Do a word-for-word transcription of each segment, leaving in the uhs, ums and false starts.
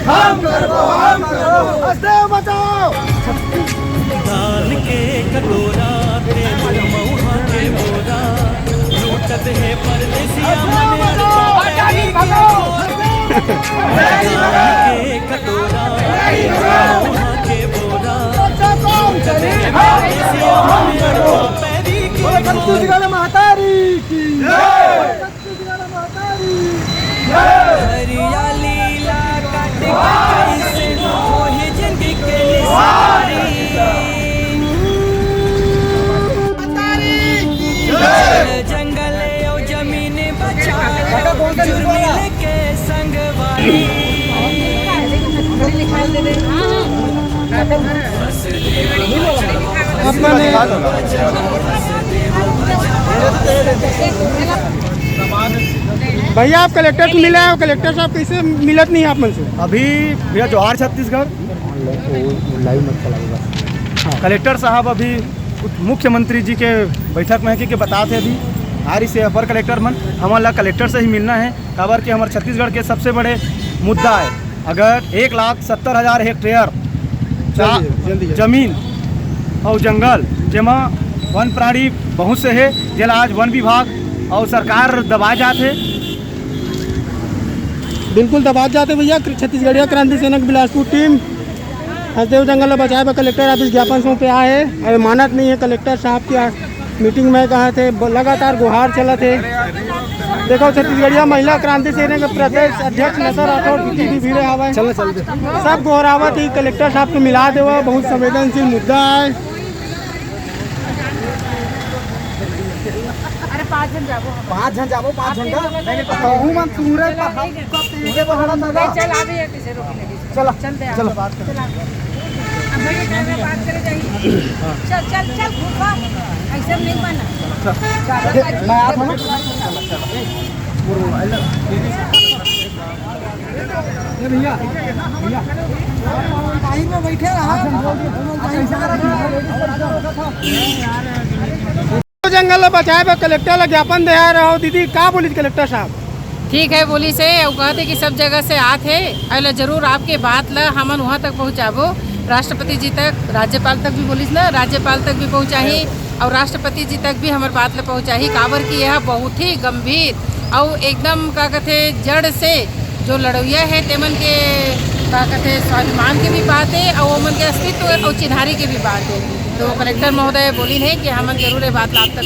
हम करबो, हम करबो। हसदेव बचाओ। दान के कटोरा, तेल मउहा के बोरा, लूटत हे परदेसिया मन अरपा पैरी के बोरा। दान के कटोरा, तेल मउहा के बोरा, लूटत हे परदेसिया मन अरपा पैरी के बोरा। छत्तीसगढ़ महतारी की जय। हरियाली ला काट के कैसे होही जिंदगी के निसारी। जंगल अउ जमीन बचा लो, जुर्मी लेके संगवारी। भैया, आप कलेक्टर से मिले हो, कलेक्टर साहब कैसे मिलत नहीं आप मन से? अभी भैया, जोहार छत्तीसगढ़। लाइव मत चलाइएगा। कलेक्टर साहब अभी कुछ मुख्यमंत्री जी के बैठक में है कि, कि बताते अभी आ रही से अपर कलेक्टर मन, हमन ला कलेक्टर से ही मिलना है। काबर के हमर छत्तीसगढ़ के सबसे बड़े मुद्दा है, अगर एक लाख सत्तर हजार हेक्टेयर चा-, जल्दी, जल्दी, जल्दी। जमीन अउ जंगल, जेमा वन प्राणी बहुत से हे, जेला आज वन विभाग अउ सरकार दबाए जात हे। बिल्कुल दबाए जात हे भैया। छत्तीसगढ़िया क्रांति सेना के बिलासपुर टीम हसदेव जंगल ला बचाए बर कलेक्टर ऑफिस ज्ञापन सौंपे आए हे। अउ मानत नहीं है कलेक्टर साहब के मीटिंग में कहा थे, ब-, लगातार गुहार चलत हे। देखो, छत्तीसगढ़िया महिला क्रांति सेना के प्रदेश अध्यक्ष नशा राठौर जी भी भिड़े हवय। चल, चल दे। सब गोहरावत ही कलेक्टर साहब के मिला देवा, बहुत संवेदनशील मुद्दा है। अरे, पाँच झन जाबो हम। पाँच झन जाबो, पाँच झन का? नहीं, नहीं, कहूँ मन तुहरे चला, पहाड़, एक सब तीन के पहाड़ा था ना। चल, आ भी है, किसे रोकी लगी। चला, चल दे, चला। चला। अब भाई, ये टाइम में बात करे जाइए। चल, चल, चल, घूम। ऐसे नहीं बना। चल। मैं आ रहा हूँ। ये भैया, भैया। बाहर में बैठे रहा। जंगल ला बचाए बर कलेक्टर ला ज्ञापन दे रहा हो दीदी, का बोलिस कलेक्टर साहब? ठीक है, बोलिस हे, अउ कहत हे कि सब जगह से आत हे, अइला जरूर आपके बात ला हमन वहाँ तक पहुँचाबो, राष्ट्रपति जी तक, राज्यपाल तक भी बोलिस ना, राज्यपाल तक भी पहुँचाही अउ राष्ट्रपति जी तक भी हमर बात ला पहुँचाही, काबर कि यह बहुत ही गंभीर अउ एकदम का कथे जड़ से जो लड़वैया है तेमन के का कथे स्वाभिमान के भी बात है अउ ओमन के अस्तित्व अउ चिन्हारी के भी बात है। तो कलेक्टर महोदय बोलिन हे कि हमन जरूर ये बात ला आप तक,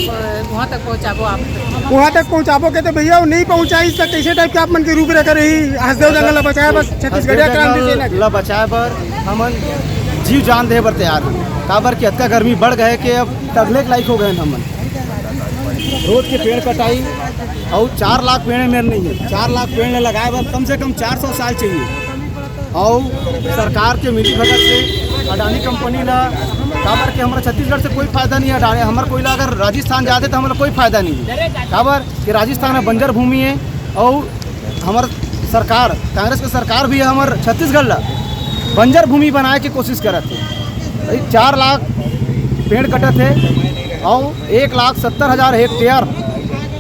वहाँ तक पहुँचाबो आप तक। वहाँ तक पहुँचाबो के तो भैया, वो नहीं पहुँचाई, इसका कैसे टाइप के आप मन के रूपरेखा रही हसदेव जंगल ला बचाए बर छत्तीसगढ़िया क्रांति सेना के? ला बचाए बर हमन जीव जान दे बर तैयार हन, काबर कि अतका गर्मी बढ़ गए कि अब तगले के लायक हो गए हन हमन। रोज के पेड़ कटाई अउ चार लाख पेड़ मेर नहीं है, चार लाख पेड़ ल लगाए बर कम से कम चार सौ साल चाहिए। अउ सरकार के मिली भगत से अडानी कंपनी ला, काबर के हमरा छत्तीसगढ़ से कोई फायदा नहीं है अडानी, हमर कोयला अगर राजस्थान जाते तो हमरा कोई फायदा नहीं है, काबर के राजस्थान में बंजर भूमि है। अउ हमर सरकार, कांग्रेस के सरकार भी हमर छत्तीसगढ़ ला बंजर भूमि बनाए के कोशिश करत हे। भाई, चार लाख पेड़ कटत हे अउ एक लाख सत्तर हजार हेक्टेयर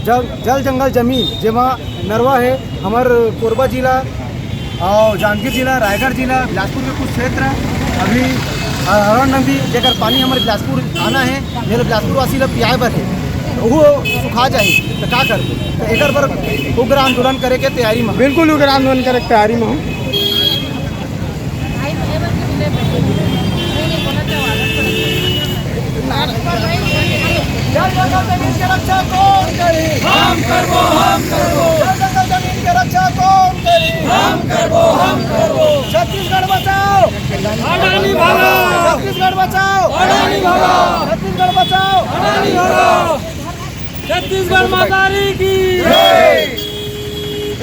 जल, जल जंगल जमीन, जेमा नरवा हे, हमर कोरबा जिला अउ जांजगीर जिला, रायगढ़ जिला, बिलासपुर के कुछ क्षेत्र, अभी हरौन नदी, जेकर पानी हमर बिलासपुर आना हे, जेला बिलासपुर वासी ला पियाए बर हे, वो सुखा जाही, तो का करबो? तो एकर बर उग्र आंदोलन करे के तैयारी में। बिल्कुल उग्र आंदोलन करे के तैयारी में हूँ। जल जंगल जमीन के रक्षा कौन करी? हम करबो, हम करबो। जल जंगल जमीन के रक्षा कौन करी? हम करबो, हम करबो। छत्तीसगढ़ बचाओ। अडानी भगाओ। छत्तीसगढ़ बचाओ। अडानी भगाओ। छत्तीसगढ़ बचाओ। अडानी भगाओ। छत्तीसगढ़ महतारी की।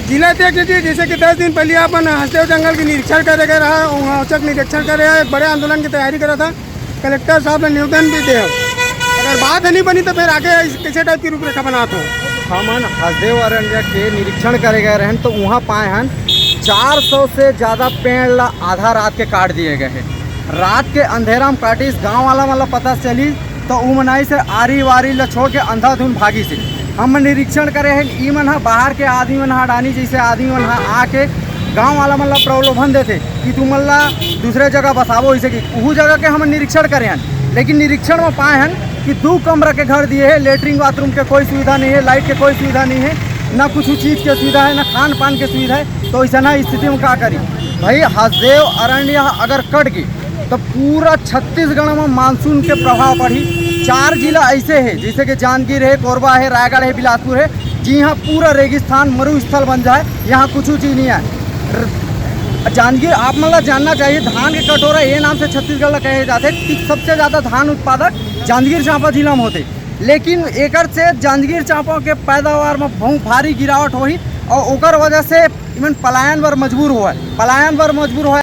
जिला अध्यक्ष जी, जैसे कि दस दिन पहले आप मन हसदेव जंगल के निरीक्षण करे गए रहा, वहाँ औचक निरीक्षण करे रहा, एक बड़े आंदोलन की तैयारी करा था, कलेक्टर साहब ने निवेदन भी दे। अगर बात नहीं बनी तो फिर आगे इस, कैसे टाइप की रूपरेखा बनात हो? हमन हसदेव अरण्य के निरीक्षण करे गए रहन, तो वहाँ पाए हन चार सौ से ज्यादा पेड़ ला आधा रात के काट दिए गए हैं। रात के अंधेरा में काटिस, गांव वाला मन ला पता चलिस, तो उमन आइस आरी वारी ल छोड़ के अंधाधुन भागिस हे। हम निरीक्षण करे हन, ई मन ह बाहर के आदमी मन ह, अडानी जैसे आदमी मन ह आके गांव वाला मन ला प्रलोभन देथे कि तुमन ला दूसरे जगह बसाबो, इसे कि उहू जगह के हमन निरीक्षण करे हन, लेकिन निरीक्षण में पाए हन कि दू कमरा के घर दिए हे, लेटरिन बाथरूम के कोई सुविधा नहीं है, लाइट के कोई सुविधा नहीं है, ना कुछ चीज के सुविधा है, ना खान पान के सुविधा है। तो ऐसा ना स्थिति में का करी भाई, हसदेव अरण्य अगर कट गई तो पूरा छत्तीसगढ़ में मानसून के प्रभाव पड़ी। चार जिला ऐसे है, जैसे कि जांजगीर है, कोरबा है, रायगढ़ है, बिलासपुर है, जी हाँ, पूरा रेगिस्तान मरुस्थल बन जाए, यहाँ कुछ चीज नहीं है। र-, जांजगीर आप मन ला जानना चाहिए, धान के कटोरा ये नाम से छत्तीसगढ़ ला कहे जाते कि सबसे ज्यादा धान उत्पादक जांजगीर चांपा जिला में होते, लेकिन एकर से जांजगीर चांपा के पैदावार में बहुत भारी गिरावट होही और ओकर वजह से इमन पलायन बर मजबूर होए, पलायन बर मजबूर होए।